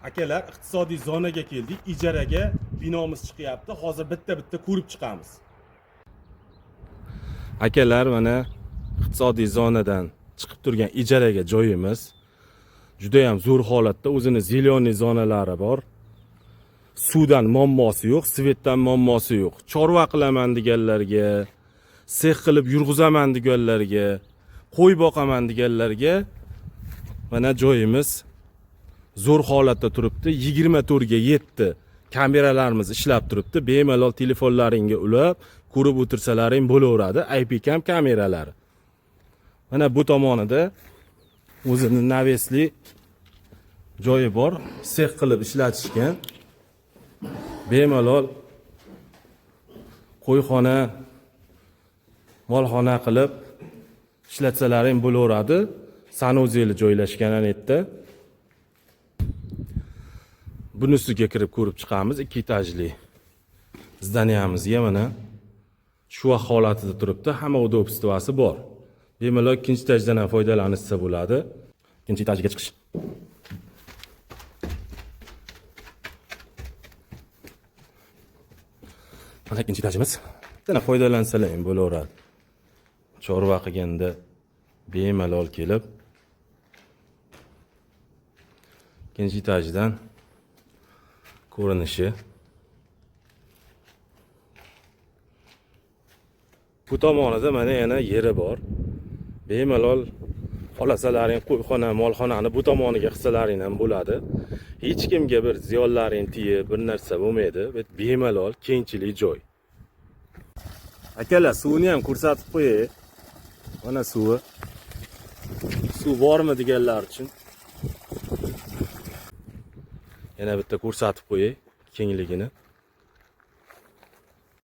Akalar, iqtisodiy zonaga keldik. Ijaraga binomiz chiqyapti. Hozir bitta-bitta ko'rib chiqamiz. Akalar, mana iqtisodiy zonadan chiqib turgan ijaraga joyimiz. Juda ham zo'r holatda, o'zini зеленый zonalari bor. Suvdan muammosi yo'q, svetdan muammosi yo'q. Chorva qilaman deganlarga, sex qilib yurg'izaman deganlarga, qo'y boqaman deganlarga mana joyimiz zo'r holatda turibdi. 24 ga 7 kameralarimiz ishlab turibdi. Bemalol telefonlaringga ulab ko'rib o'tirsalaring bo'laveradi. IP cam kameralari. Mana bu tomonida o'zini навес li joyi bor, sex qilib ishlatishgan. Bemalol qo'yxona, molxona qilib ishlatsalaring bo'laveradi. Санузел i joylashgan ana yerda. Bunisiga kirib ko'rib chiqamiz. Ikki etajli здания mizga mana shu holatida turibdi. Hamma удобство si bor. Bemalol ikkinchi etajdan ham foydalanishsa bo'ladi. Ikkinchi etajiga chiqish. Mana ikkinchi etajimiz. Yana foydalansalar ham bo'laveradi. Chorva qilganda bemalol kelib ikkinchi etajdan ko'rinishi. Bu tomonida mana yana yeri bor. Bemalol xohlasalaring qo'yxona, molxonani bu tomoniga qilsalaring ham bo'ladi. Hech kimga bir ziyonlaring tegib, bir narsa bo'lmaydi. Bu bemalol kengchilik joy. Akalar, suvni ham ko'rsatib qo'yay. Mana suvi. Suv bormi deganlar uchun. Yana bitta ko'rsatib qo'yay kengligini.